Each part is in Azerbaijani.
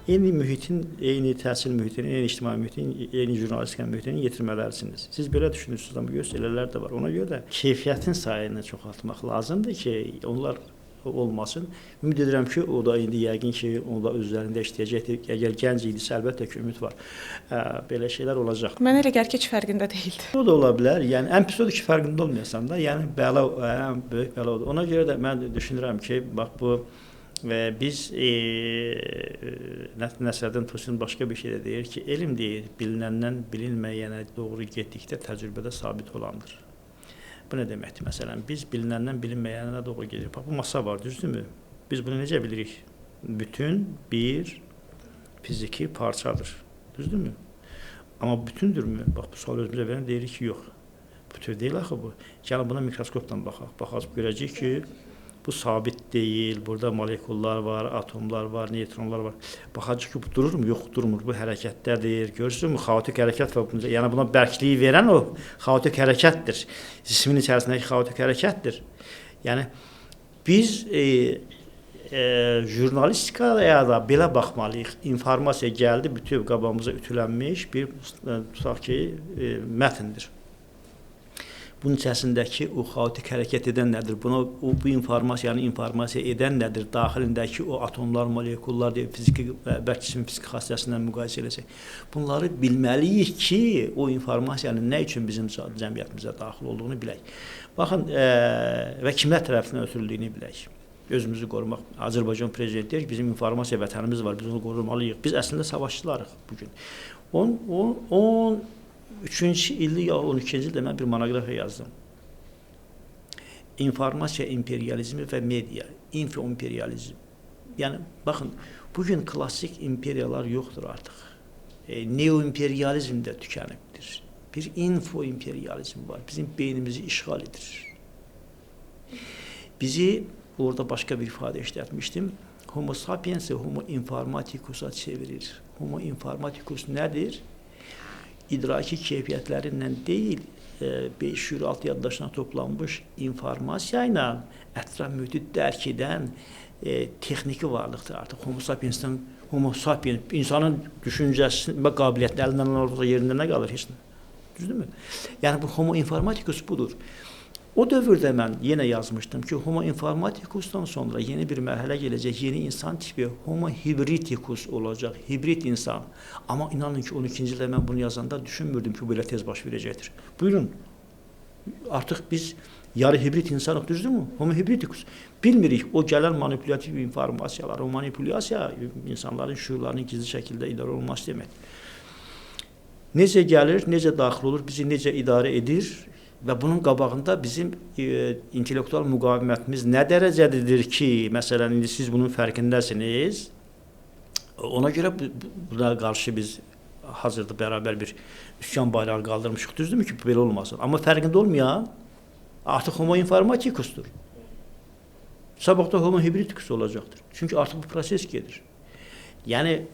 Eyni mühitin, eyni təhsil mühitinin, eyni ictimai mühitin, eyni jurnalistika mühitinin yetirmələrisiniz. Siz belə düşünürsünüz, amma görürsünüz elələr də var. Ona görə də keyfiyyətin sayını çoxaltmaq lazımdır ki, onlar olmasın. Ümid edirəm ki, o da indi yəqin ki, onlar özlərində işləyəcəkdir. Əgər gənc idisə, əlbəttə ki, ümid var. Belə şeylər olacaq. Mənə elə gəlir ki, heç fərqində deyildi. O da ola bilər. Yəni ən pis odur ki, fərqində olmayasan da, yəni bəla, ən böyük bəla odur. Ona görə də mən düşünürəm ki, bax bu biz Nəsrəddin Tusin başqa bir şey də deyir ki, elm deyir, bilinəndən bilinməyənə doğru getdikdə təcrübədə sabit olandır. Bu nə deməkdir? Məsələn, biz bilinəndən bilinməyənə doğru gedirik. Bax, bu masa var, düzdürmü? Biz bunu necə bilirik? Bütün bir fiziki parçadır. Düzdürmü? Amma bütündürmü? Bax, bu sual özümüzə verən deyirik ki, yox. Bütöv deyil axı bu. Gəlin buna mikroskopla baxaq. Baxaq, görəcəyik ki, bu sabit deyil. Burada molekullar var, atomlar var, neytronlar var. Baxacaq ki, bu dururmu? Yox, durmur. Bu hərəkətdədir. Görürsünüzmü? Xaotik hərəkət var. Yəni buna bərkliyi verən o xaotik hərəkətdir. Cismin içərisindəki xaotik hərəkətdir. Yəni biz jurnalistikaya da belə baxmalıyıq. İnformasiya gəldi, bütöv qabağımıza ütülənmiş bir tutaq ki, mətndir. Bunun içərisindəki o xaotik hərəkət edən nədir? Buna bu informasiyanı informasiya edən nədir? Daxilindəki o atomlar, molekullar deyə fiziki bərk cismin fiziki xassəsindən müqayisə eləsək. Bunları bilməliyik ki, o informasiyanın nə üçün bizim cəmiyyətimizə daxil olduğunu bilək. Baxın, və kimlər tərəfindən ötürüldüyünü bilək. Özümüzü qorumaq. Azərbaycan prezidenti deyir ki, bizim informasiya vətənimiz var, biz onu qorumalıyıq. Biz əslində savaşçılarıq bu gün. 13-cü ildə ya 12-ci ildə mən bir monoqrafiya yazdım. İnformasiya imperializmi və media, info-imperializm. Yəni baxın, bugün klassik imperiyalar yoxdur artıq. Neo-imperializm də tükənibdir. Bir info-imperializm var. Bizim beynimizi işğal edir. Bizi orada başqa bir ifadə işlətmişdim. Homo sapiensi homo informaticusa çevirir. Homo informaticus nədir? İdraki keyfiyyətlərindən deyil, 506 yaddaşına toplanmış informasiya ilə ətraf mühiti dərk edən texniki varlıqdır artıq. Homo sapiensdən, homo sapiens insanın düşüncəsi və qabiliyyətini əlindən alırsa yerində nə qalır heç nə? Düzdürmü? Yəni bu homo informaticus budur. O dövrdə mən yenə yazmışdım ki, homo informaticusdan sonra yeni bir mərhələ gələcək, yeni insan tipi homo hybridicus olacaq, hibrid insan. Amma inanın ki, 12-ci ildə mən bunu yazanda düşünmürdüm ki, bu belə tez baş verəcəkdir. Buyurun, artıq biz yarı hibrid insanıq, düzdürmü? Homo hybridicus. Bilmirik, o gələn manipulyativ informasiyalar, o manipulyasiya insanların şüurlarının gizli şəkildə idarə olunması deməkdir. Necə gəlir, necə daxil olur, bizi necə idarə edir? Və bunun qabağında bizim intellektual müqavimətimiz nə dərəcədir ki, məsələn, indi siz bunun fərqindəsiniz. Ona görə buna qarşı biz hazırda bərabər bir üsyan bayrağı qaldırmışıq, düzdürmü ki, belə olmasın. Amma fərqində olmayan artıq homo informaticusdur. Sabah da homo hybridicus olacaqdır. Çünki artıq bu proses gedir. Yəni,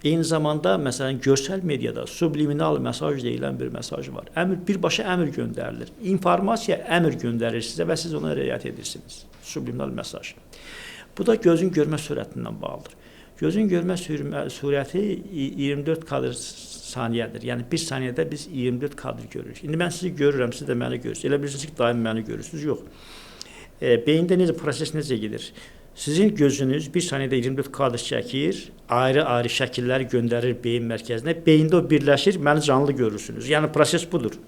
eyni zamanda, məsələn, görsəl mediada subliminal mesaj deyilən bir mesaj var. Əmr, birbaşa əmr göndərilir. İnformasiya əmr göndərir sizə və siz ona riayət edirsiniz. Subliminal mesaj. Bu da gözün görmə sürətindən bağlıdır. Gözün görmə sürəti 24 kadr saniyədir. Yəni, bir saniyədə biz 24 kadr görürük. İndi mən sizi görürəm, siz də məni görürsünüz. Elə bilirsiniz ki, daim məni görürsünüz. Yox. Beyində necə, proses necə gedir? Sizin gözünüz bir saniyədə 24 kadr çəkir, ayrı-ayrı şəkillər göndərir beyin mərkəzinə. Beyində o birləşir, məni canlı görürsünüz. Yəni, proses budur.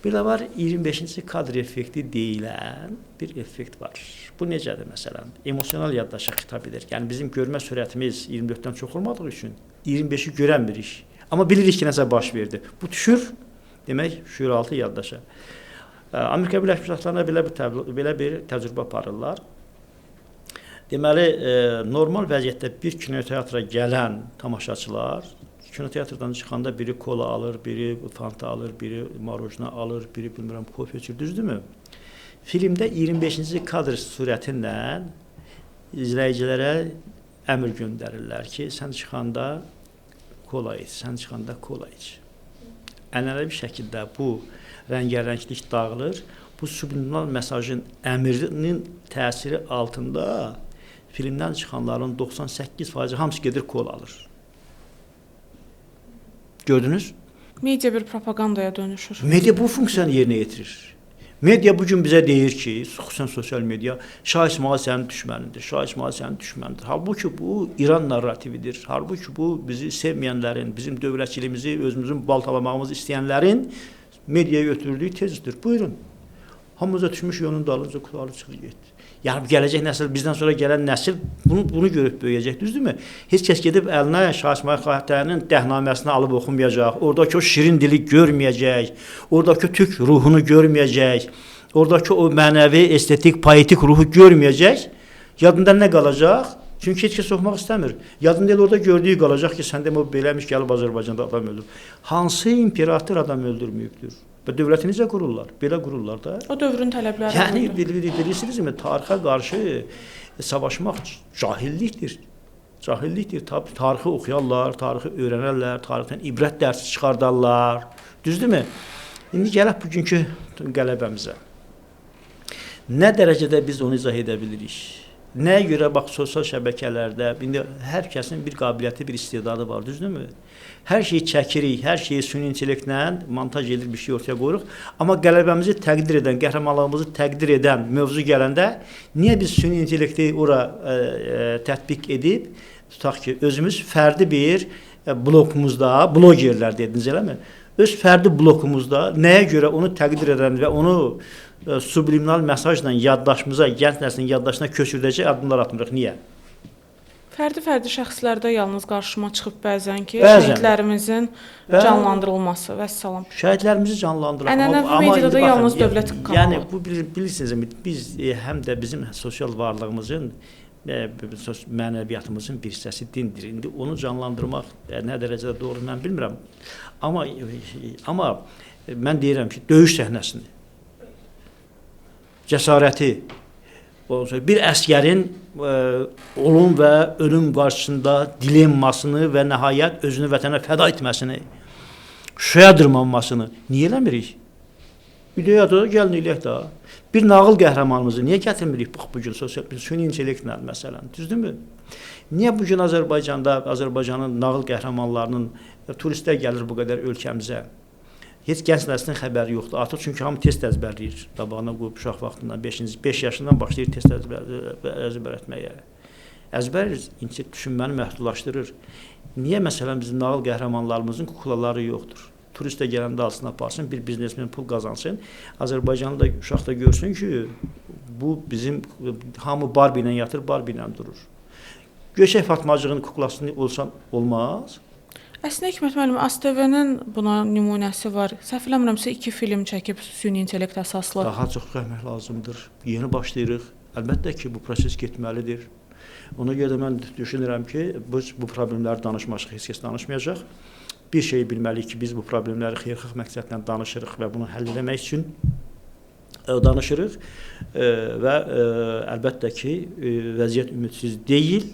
Bir də var, 25-ci kadr effekti deyilən bir effekt var. Bu necədir məsələn? Emosional yaddaşa xitab edir. Yəni, bizim görmə sürətimiz 24-dən çox olmadığı üçün 25-i görəmirik. Amma bilirik ki, nəsə baş verdi. Bu düşür, demək, şüuraltı yaddaşa. Amerika Birləşmiş Ştatlarında belə bir təcrübə aparırlar. Deməli, normal vəziyyətdə bir kinoteatra gələn tamaşaçılar kinoteatrdan çıxanda biri kola alır, biri fanta alır, biri marojna alır, biri bilmirəm kofe içir, düzdürmü? Filmdə 25-ci kadr sürəti ilə izləyicilərə əmr göndərirlər ki, sən çıxanda kola iç, sən çıxanda kola iç. Ənənəvi şəkildə bu rəngarənglik dağılır. Bu subliminal mesajın əmrinin təsiri altında Filmdən çıxanların 98% hamısı gedir kola alır. Gördünüz? Media bir propagandaya dönüşür. Media bu funksiyanı yerinə yetirir. Media bugün bizə deyir ki, xüsusən sosial media, Şah İsmayıl sənin düşmənindir, Şah İsmayıl sənin düşmənindir. Halbuki bu İran narratividir. Halbuki bu bizi sevməyənlərin, bizim dövlətçiliyimizi, özümüzün baltalamağımızı istəyənlərin mediaya götürdüyü tezdir. Buyurun. Hamımıza düşmüş yolun dalınca qurtarı çıxır getdi. Yəni gələcək nəsil, bizdən sonra gələn nəsil bunu görüb böyüyəcək, düzdürmü? Heç kəs gedib əlinə Şah İsmayıl Xatənin dəhnaməsini alıb oxumayacaq, oradakı o şirin dili görməyəcək, oradakı türk ruhunu görməyəcək, oradakı o mənəvi, estetik, poetik ruhu görməyəcək. Yadında nə qalacaq? Çünki heç kəs oxumaq istəmir. Yadında elə orada gördüyü qalacaq ki, sən demə o beləmiş, gəlib Azərbaycanda adam öldürür. Hansı imperator adam öldürməyibdir? Və dövləti necə qururlar? Belə qururlar da. O dövrün tələbləri. Yəni bilirsinizmi, tarixə qarşı savaşmaq cahillikdir. Cahillikdir. Tarixi oxuyarlar, tarixi öyrənərlər, tarixdən ibrət dərsi çıxardarlar. Düzdürmü? İndi gələk bugünkü qələbəmizə. Nə dərəcədə biz onu izah edə bilirik? Nəyə görə bax sosial şəbəkələrdə indi hər kəsin bir qabiliyyəti, bir istedadı var, düzdürmü? Hər şeyi çəkirik, hər şeyi süni intellektlə montaj edir, bir şey ortaya qoyuruq. Amma qələbəmizi təqdir edən, qəhrəmanlığımızı təqdir edən mövzu gələndə niyə biz süni intellekti ora tətbiq edib, tutaq ki, özümüz fərdi bir blokumuzda, blogerlər dediniz eləmi? Öz fərdi blokumuzda nəyə görə onu təqdir edən və onu subliminal mesajla yaddaşımıza, gənc nəslin yaddaşına köçürdəcək addımlar atmırıq. Niyə? Fərdi-fərdi şəxslərdə yalnız qarşıma çıxıb bəzən ki, şəhidlərimizin canlandırılması, vəssalam. Şəhidlərimizi canlandıraq. Ənənəvi mediada da yalnız dövlət kanalı. Yəni, bu bilirsiniz, biz həm də bizim sosial varlığımızın, mənəviyyatımızın bir hissəsi dindir. İndi onu canlandırmaq nə dərəcədə doğru mən bilmirəm. Amma mən deyirəm ki, döyüş səhnəsini, cəsarəti, bir əsgərin olum və ölüm qarşısında dilemmasını və nəhayət özünü vətənə fəda etməsini, Şuşaya dırmanmasını niyə eləmirik? İdeyadır, gəlin eləyək də. Bir nağıl qəhrəmanımızı niyə gətirmirik bax bugün sosial süni intellektlə məsələn, düzdürmü? Niyə bugün Azərbaycanda Azərbaycanın nağıl qəhrəmanlarının turistlər gəlir bu qədər ölkəmizə? Heç gənc nəslin xəbəri yoxdur. Artıq çünki hamı test əzbərləyir. Qabağına qoyub uşaq vaxtından 5 yaşından başlayır test əzbər etməyə. Əzbər düşünməni məhdudlaşdırır. Niyə məsələn bizim nağıl qəhrəmanlarımızın kuklaları yoxdur? Turist də gələndə alsın, aparsın, bir biznesmen pul qazansın. Azərbaycanlı da uşaq da görsün ki, bu bizim hamı Barbie ilə yatır, Barbie ilə durur. Göyçək Fatmacığın kuklasını olsan olmaz. Əslində Hikmət müəllim, ASTV-nin buna nümunəsi var. Səhv eləmirəmsə 2 film çəkib süni intellekt əsaslı. Daha çox eləmək lazımdır. Yeni başlayırıq. Əlbəttə ki, bu proses getməlidir. Ona görə də mən düşünürəm ki, biz bu problemləri danışmasaq heç kəs danışmayacaq. Bir şeyi bilməliyik ki, biz bu problemləri xeyirxah məqsədlə danışırıq və bunu həll eləmək üçün danışırıq və əlbəttə ki, vəziyyət ümidsiz deyil.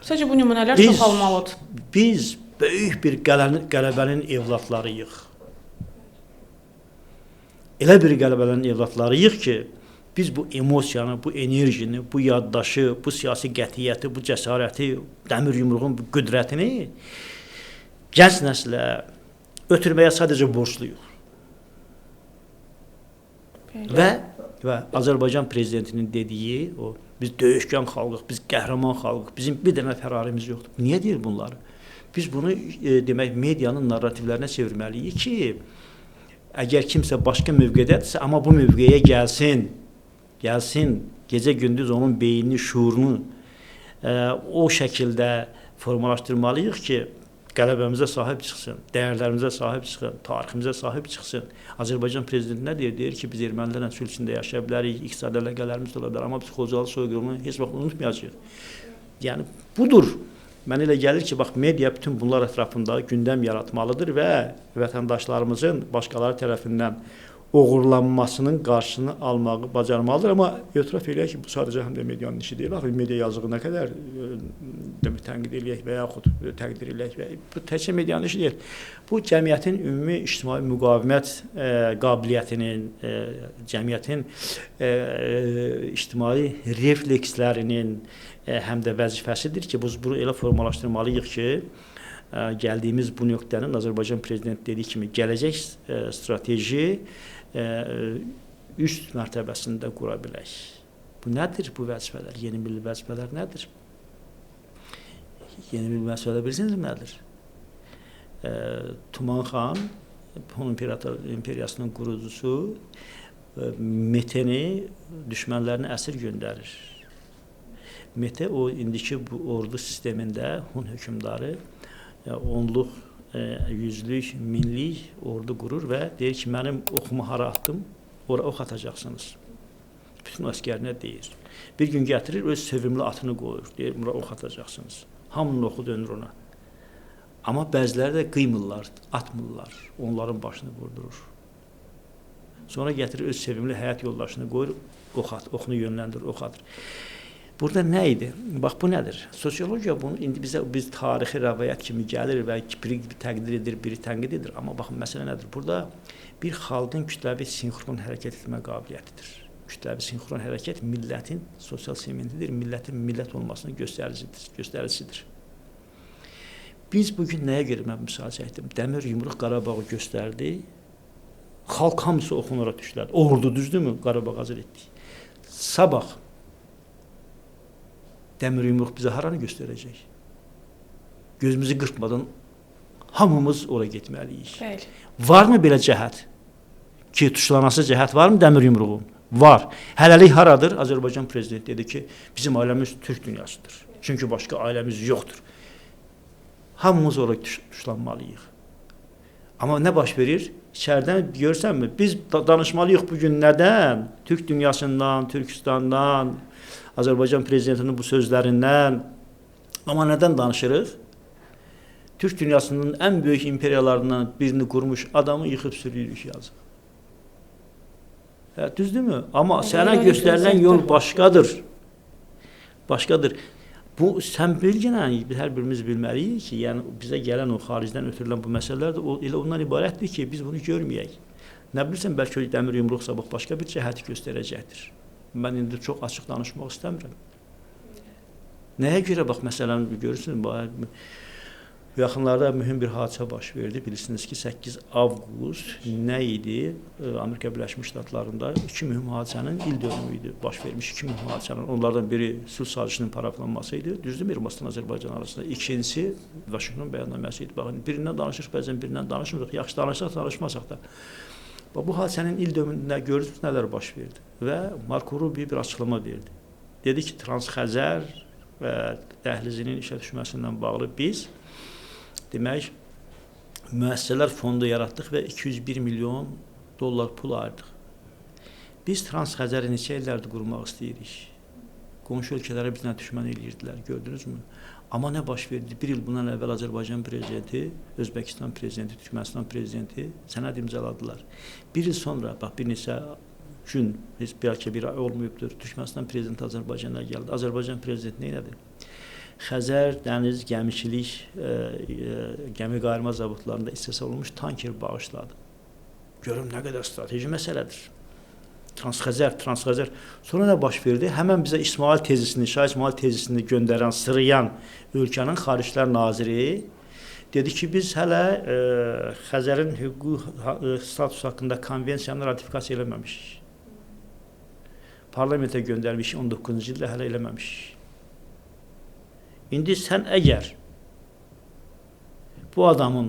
Sadəcə bu nümunələr çoxalmalıdır. Biz böyük bir qələbənin evladlarıyıq. Elə bir qələbənin evladlarıyıq ki, biz bu emosiyanı, bu enerjini, bu yaddaşı, bu siyasi qətiyyəti, bu cəsarəti, dəmir yumruğun bu qüdrətini gənc nəslə ötürməyə sadəcə borcluyuq. Və Azərbaycan prezidentinin dediyi o, biz döyüşkən xalqıq, biz qəhrəman xalqıq, bizim bir dənə fərarimiz yoxdur. Niyə deyir bunları? Biz bunu demək medianın narrativlərinə çevirməliyik ki, əgər kimsə başqa mövqedədirsə, amma bu mövqeyə gəlsin, gecə gündüz onun beynini, şuurunu o şəkildə formalaşdırmalıyıq ki, qələbəmizə sahib çıxsın, dəyərlərimizə sahib çıxsın, tariximizə sahib çıxsın. Azərbaycan prezidenti nə deyir? Deyir ki, biz ermənilərlə sülh içində yaşaya bilərik, iqtisadi əlaqələrimiz də ola bilər, amma biz Xocalı soyqırımını heç vaxt unutmayacağıq. Yəni, budur. Mənə elə gəlir ki, bax, media bütün bunlar ətrafında gündəm yaratmalıdır və vətəndaşlarımızın başqaları tərəfindən oğurlanmasının qarşısını almağı bacarmalıdır. Amma etiraf eləyək ki, bu sadəcə həm də medianın işi deyil. Axı media yazığı nə qədər demək tənqid eləyək və yaxud təqdir eləyək və bu təkcə medianın işi deyil. Bu cəmiyyətin ümumi ictimai müqavimət qabiliyyətinin, cəmiyyətin ictimai reflekslərinin həm də vəzifəsidir ki, biz bunu elə formalaşdırmalıyıq ki, gəldiyimiz bu nöqtənin Azərbaycan prezidenti dediyi kimi gələcək strateji üst mərtəbəsində qura bilək. Bu nədir bu vəzifələr? Yeni milli vəzifələr nədir? Yeni milli vəzifələr bilirsiniz nədir? Tuman xan, Hun imperiyasının qurucusu Meteni düşmənlərinə əsir göndərir. Mete o indiki bu ordu sistemində Hun hökmdarı onluq, yüzlük, minlik ordu qurur və deyir ki, mənim oxumu hara atdım, ora ox atacaqsınız. Bütün əsgərinə deyir. Bir gün gətirir, öz sevimli atını qoyur. Deyir, bura ox atacaqsınız. Hamının oxu dönür ona. Amma bəziləri də qıymırlar, atmırlar. Onların başını vurdurur. Sonra gətirir, öz sevimli həyat yoldaşını qoyur, ox at, oxunu yönləndirir, ox atır. Burada nə idi? Bax, bu nədir? Sosiologiya bunu indi bizə biz tarixi rəvayət kimi gəlir və biri təqdir edir, biri tənqid edir. Amma baxın, məsələ nədir? Burada bir xalqın kütləvi sinxron hərəkət etmə qabiliyyətidir. Kütləvi sinxron hərəkət millətin sosial sementidir, millətin millət olmasının göstəricisidir. Biz bugün nəyə görə mən misal çəkdim? Dəmir yumruq Qarabağı göstərdi. Xalq hamısı oxun ora düşdülər. Ordu düzdürmü? Qarabağ hazır etdik. Sabah dəmir yumruq bizə haranı göstərəcək? Gözümüzü qırpmadan hamımız ora getməliyik. Bəli. Varmı belə cəhət? Ki, tuşlanası cəhət varmı dəmir yumruğun? Var. Hələlik haradır? Azərbaycan prezidenti dedi ki, bizim ailəmiz Türk dünyasıdır. Çünki başqa ailəmiz yoxdur. Hamımız ora tuşlanmalıyıq. Amma nə baş verir? İçəridən görsənmi? Biz danışmalıyıq bugün nədən? Türk dünyasından, Türkistandan, Azərbaycan prezidentinin bu sözlərindən. Amma nədən danışırıq? Türk dünyasının ən böyük imperiyalarından birini qurmuş adamı yıxıb sürüyürük yazıq. Hə, düzdürmü? Amma sənə göstərilən yol başqadır. Başqadır. Bu, sən bilginən, hər birimiz bilməliyik ki, yəni bizə gələn o xaricdən ötürülən bu məsələlər də elə ondan ibarətdir ki, biz bunu görməyək. Nə bilirsən, bəlkə dəmir yumruq sabah başqa bir cəhəti göstərəcəkdir. Mən indi çox açıq danışmaq istəmirəm. Nəyə görə bax, məsələn, görürsünüz, bu yaxınlarda mühüm bir hadisə baş verdi. Bilirsiniz ki, 8 avqust nə idi? Amerika Birləşmiş Ştatlarında iki mühüm hadisənin il dönümü idi. Baş vermiş iki mühüm hadisənin. Onlardan biri sülh sazişinin paraflanması idi. Düzdürmü? Ermənistan Azərbaycan arasında. İkincisi Vaşinqton bəyannaməsi idi. Baxın, birindən danışırıq, bəzən birindən danışmırıq. Yaxşı danışsaq, danışmasaq da. Bax, bu hadisənin il dönümündə görürsünüz nələr baş verdi. Və Marko Rubio bir açıqlama verdi. Dedi ki, Transxəzər və dəhlizinin işə düşməsindən bağlı biz demək, müəssisələr fondu yaratdıq və 201 milyon dollar pul ayırdıq. Biz Transxəzəri neçə illərdir qurmaq istəyirik. Qonşu ölkələrə bizlə düşmən eləyirdilər, gördünüzmü? Amma nə baş verdi? Bir il bundan əvvəl Azərbaycan prezidenti, Özbəkistan prezidenti, Türkmənistan prezidenti sənəd imzaladılar. Bir il sonra, bax bir neçə gün, heç bəlkə bir ay olmayıbdır, Türkmənistan prezidenti Azərbaycana gəldi. Azərbaycan prezidenti nə elədi? Xəzər dəniz gəmiçilik, gəmi qayırma zavodlarında istehsal olunmuş tanker bağışladı. Görüm nə qədər strateji məsələdir. Transxəzər, Transxəzər. Sonra nə baş verdi? Həmən bizə İsmail tezisini, Şah İsmail tezisini göndərən, sırıyan ölkənin Xariclər Naziri dedi ki, biz hələ Xəzərin hüquqi statusu haqqında konvensiyanı ratifikasiya eləməmişik. Parlamentə göndərmişik 19-cu ildə hələ eləməmişik. İndi sən əgər bu adamın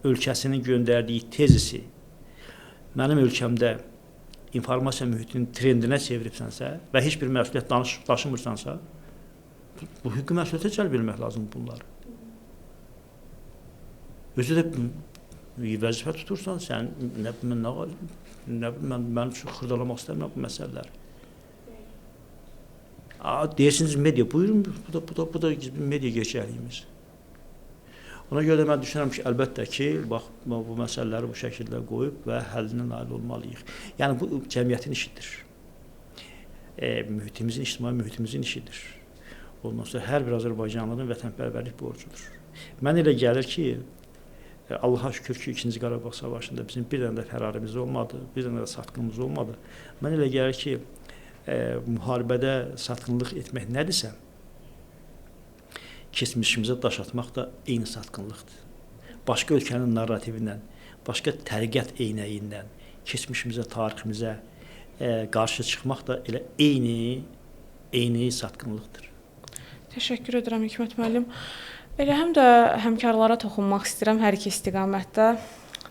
ölkəsinin göndərdiyi tezisi mənim ölkəmdə informasiya mühitinin trendinə çeviribsənsə və heç bir məsuliyyət daşımırsansa, bu hüquqi məsuliyyətə cəlb etmək lazım bunları. Özü də vəzifə tutursan, sən nə bilim, mən çox xırdalamaq istəmirəm bu məsələləri. Deyirsiniz media, buyurun, bu da media gerçəkliyimiz. Ona görə də mən düşünürəm ki, əlbəttə ki, bax bu məsələləri bu şəkildə qoyub və həllinə nail olmalıyıq. Yəni bu cəmiyyətin işidir. Mühitimizin, ictimai mühitimizin işidir. Ondan sonra hər bir azərbaycanlının vətənpərvərlik borcudur. Mən elə gəlir ki, Allaha şükür ki, 2-ci Qarabağ savaşında bizim bir dənə də fərarimiz olmadı, bir dənə də satqınımız olmadı. Mən elə gəlir ki, müharibədə satqınlıq etmək nədirsə, keçmişimizə daş atmaq da eyni satqınlıqdır. Başqa ölkənin narrativindən, başqa təriqət eynəyindən, keçmişimizə, tariximizə qarşı çıxmaq da elə eyni satqınlıqdır. Təşəkkür edirəm Hikmət müəllim. Elə həm də həmkarlara toxunmaq istəyirəm hər iki istiqamətdə.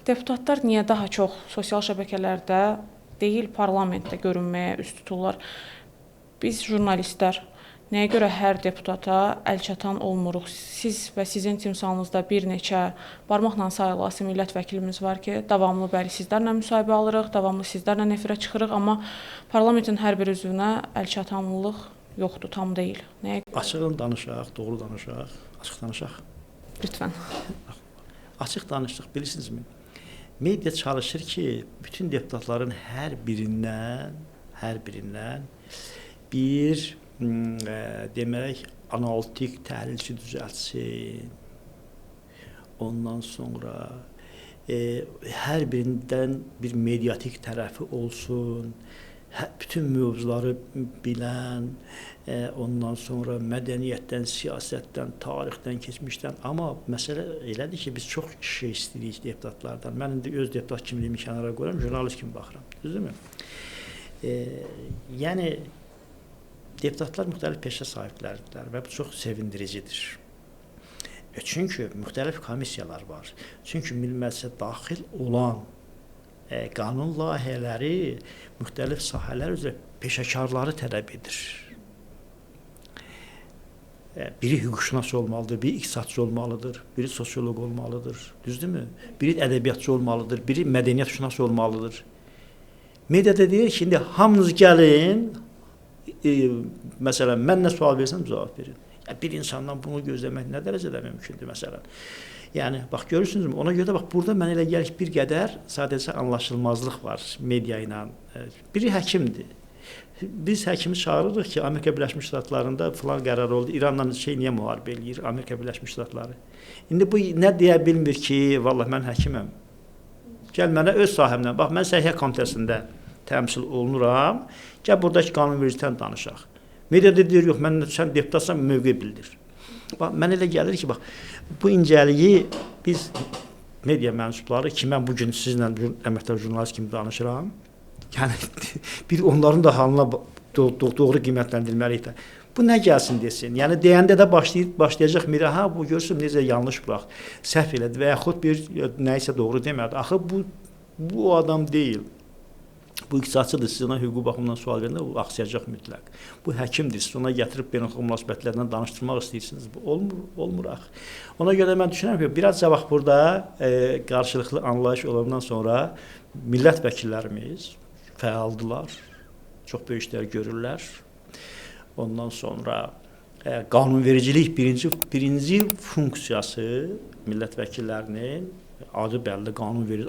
Deputatlar niyə daha çox sosial şəbəkələrdə deyil, parlamentdə görünməyə üst tuturlar? Biz jurnalistlər nəyə görə hər deputata əlçatan olmuruq? Siz və sizin timsalınızda bir neçə barmaqla sayılası millət vəkilimiz var ki, davamlı bəli sizlərlə müsahibə alırıq, davamlı sizlərlə efirə çıxırıq, amma parlamentin hər bir üzvünə əlçatanlıq yoxdur, tam deyil. Nəyə görə? Açıq danışaq, doğru danışaq, açıq danışaq. Lütfən. Açıq danışdıq, bilirsinizmi? Media çalışır ki, bütün deputatların hər birindən bir demək, analitik təhlilçi düzəltsin. Ondan sonra hər birindən bir mediatik tərəfi olsun. Bütün mövzuları bilən, ondan sonra mədəniyyətdən, siyasətdən, tarixdən, keçmişdən. Amma məsələ elədir ki, biz çox şey istəyirik deputatlardan. Mən indi öz deputat kimliyimi kənara qoyuram, jurnalist kimi baxıram. Düzdürmü? Yəni deputatlar müxtəlif peşə sahibləridirlər və bu çox sevindiricidir. Çünki müxtəlif komissiyalar var. Çünki Milli Məclisə daxil olan qanun layihələri müxtəlif sahələr üzrə peşəkarları tələb edir. Biri hüquqşünas olmalıdır, biri iqtisadçı olmalıdır, biri sosioloq olmalıdır, düzdürmü? Biri ədəbiyyatçı olmalıdır, biri mədəniyyətşünas olmalıdır. Mediada deyir ki, indi hamınız gəlin, məsələn, mən nə sual versəm cavab verin. Yəni, bir insandan bunu gözləmək nə dərəcədə mümkündür, məsələn. Yəni, bax, görürsünüzmü? Ona görə də bax, burada mənə elə gəlir ki, bir qədər sadəcə anlaşılmazlıq var media ilə. Biri həkimdir. Biz həkimi çağırırıq ki, Amerika Birləşmiş Ştatlarında filan qərar oldu, İranla şey niyə müharibə eləyir Amerika Birləşmiş Ştatları? İndi bu nə deyə bilmir ki, vallah mən həkiməm. Gəl mənə öz sahəmdən, bax, mən Səhiyyə Komitəsində təmsil olunuram, gəl buradakı qanunvericilikdən danışaq. Mediada deyir, yox, mən, sən deputatsan, mövqe bildir. Bax, mən elə gəlir ki, bax, bu incəliyi biz media mənsubları ki, mən bugün sizinlə əməkdar jurnalist kimi danışıram, yəni bir onların da halına doğru qiymətləndirməliyik də. Bu nə gəlsin desin? Yəni deyəndə də başlayacaq media, ha, bu görsün necə yanlış buraxdı, səhv elədi və yaxud bir nəyisə doğru demədi. Axı bu adam deyil. Bu iqtisadçıdır, siz ona hüquqi baxımdan sual verəndə o axsayacaq mütləq. Bu həkimdir, siz ona gətirib beynəlxalq münasibətlərdən danışdırmaq istəyirsiniz. Bu olmur axı. Ona görə mən düşünürəm ki, biraz cavab burada qarşılıqlı anlayış olandan sonra millət vəkillərimiz fəaldılar, çox böyük işlər görürlər. Ondan sonra qanunvericilik birinci funksiyası millət vəkillərinin adı bəlli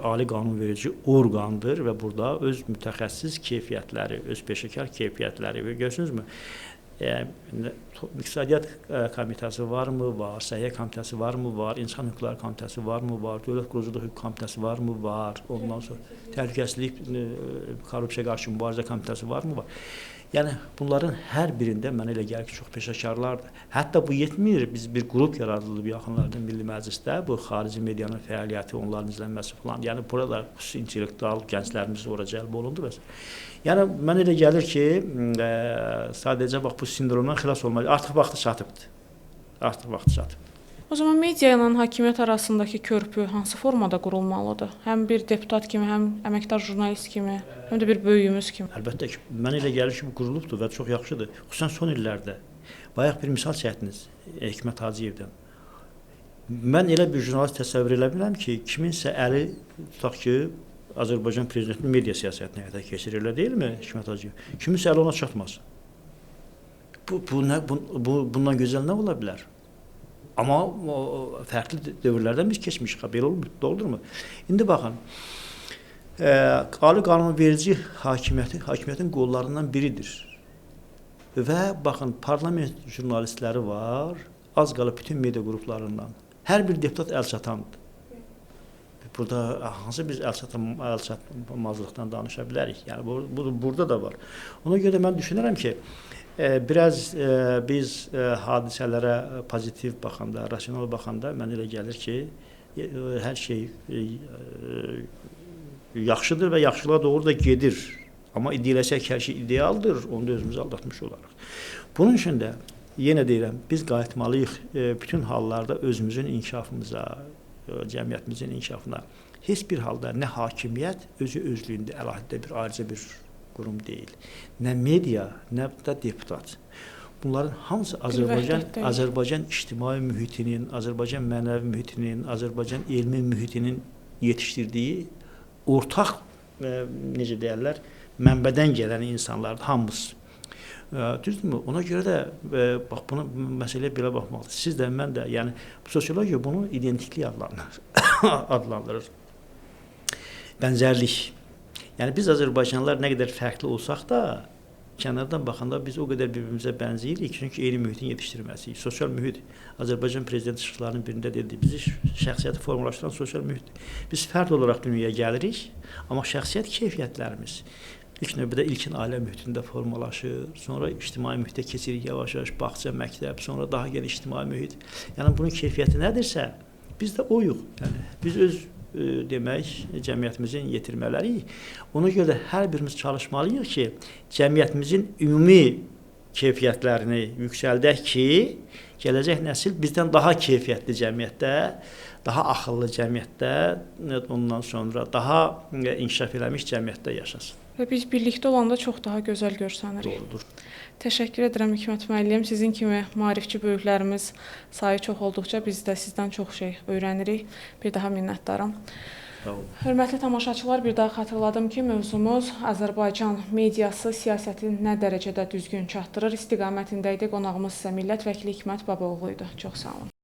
ali qanunverici orqandır və burada öz mütəxəssis keyfiyyətləri, öz peşəkar keyfiyyətləri və görürsünüzmü? İqtisadiyyat komitəsi varmı? Var. Səhiyyə komitəsi varmı? Var. İnsan hüquqları komitəsi varmı? Var. Dövlət quruculuq hüquq komitəsi varmı? Var. Ondan sonra təhlükəsizlik, korrupsiya qarşı mübarizə komitəsi varmı? Var. Yəni bunların hər birində mənə elə gəlir ki, çox peşəkarlardır. Hətta bu yetmir. Biz bir qrup yaradıldı bu yaxınlarda Milli Məclisdə. Bu xarici medianın fəaliyyəti, onların izlənməsi falan. Yəni burada xüsusi intellektual gənclərimiz ora cəlb olundu və. Yəni mənə elə gəlir ki, sadəcə bax bu sindromdan xilas olmalı. Artıq vaxtı çatıbdır. Artıq vaxtı çatıbdır. O zaman media ilə hakimiyyət arasındakı körpü hansı formada qurulmalıdır? Həm bir deputat kimi, həm əməkdar jurnalist kimi, həm də bir böyüyümüz kimi. Əlbəttə ki, mənə elə gəlir ki, bu qurulubdur və çox yaxşıdır. Xüsusən son illərdə. Bayaq bir misal çəkdiniz Hikmət Hacıyevdən. Mən elə bir jurnalist təsəvvür elə bilirəm ki, kiminsə əli, tutaq ki, Azərbaycan prezidentinin media siyasətini həyata keçirir, elə deyilmi Hikmət Hacıyev? Kiminsə əli ona çatmaz. Bundan gözəl nə ola bilər? Amma o, fərqli dövrlərdən biz keçmişik. Belə olmur, doğrudurmu? İndi baxın. Ali qanunverici hakimiyyəti hakimiyyətin qollarından biridir. Və baxın, parlament jurnalistləri var, az qala bütün media qruplarından. Hər bir deputat əl çatandır. Burada hansı biz əl çatmazlıqdan danışa bilərik? Yəni bu burada da var. Ona görə də mən düşünürəm ki, biraz biz hadisələrə pozitiv baxanda, rasional baxanda mənə elə gəlir ki, hər şey yaxşıdır və yaxşılığa doğru da gedir. Amma ideləsək ki, hər şey idealdır, onda özümüzü aldatmış olarıq. Bunun üçün də yenə deyirəm, biz qayıtmalıyıq bütün hallarda özümüzün inkişafımıza, cəmiyyətimizin inkişafına. Heç bir halda nə hakimiyyət özü özlüyündə əlahiddə bir ayrıca bir qurum deyil. Nə media, nə də deputat. Bunların hamısı Azərbaycan ictimai mühitinin, Azərbaycan mənəvi mühitinin, Azərbaycan elmi mühitinin yetişdirdiyi ortaq necə deyərlər, mənbədən gələn insanlardır hamısı. Düzdürmü? Ona görə də bax buna məsələyə belə baxmalıdır. Siz də, mən də, yəni sosiologiya bunu identiklik adlandırır. adlandırır. Bənzərlik. Yəni biz Azərbaycanlılar nə qədər fərqli olsaq da, kənardan baxanda biz o qədər bir-birimizə bənzəyirik, çünki eyni mühitin yetişdirməsiyik. Sosial mühit Azərbaycan prezidenti çıxışlarının birində dedi, bizi şəxsiyyəti formalaşdıran sosial mühitdir. Biz fərd olaraq dünyaya gəlirik, amma şəxsiyyət keyfiyyətlərimiz ilk növbədə ilkin ailə mühitində formalaşır, sonra ictimai mühitə keçirik yavaş-yavaş, bağça, məktəb, sonra daha geniş ictimai mühit. Yəni bunun keyfiyyəti nədirsə, biz də oyuq. Yəni biz öz demək cəmiyyətimizin yetirmələriyik. Ona görə də hər birimiz çalışmalıyıq ki, cəmiyyətimizin ümumi keyfiyyətlərini yüksəldək ki, gələcək nəsil bizdən daha keyfiyyətli cəmiyyətdə, daha axıllı cəmiyyətdə, ondan sonra daha inkişaf eləmiş cəmiyyətdə yaşasın. Və biz birlikdə olanda çox daha gözəl görsənirik. Doğrudur. Təşəkkür edirəm Hikmət müəllim. Sizin kimi maarifçi böyüklərimiz sayı çox olduqca biz də sizdən çox şey öyrənirik. Bir daha minnətdaram. Sağ olun. Hörmətli tamaşaçılar, bir daha xatırladım ki, mövzumuz Azərbaycan mediası siyasəti nə dərəcədə düzgün çatdırır istiqamətində idi. Qonağımız isə millət vəkili Hikmət Babaoğlu idi. Çox sağ olun.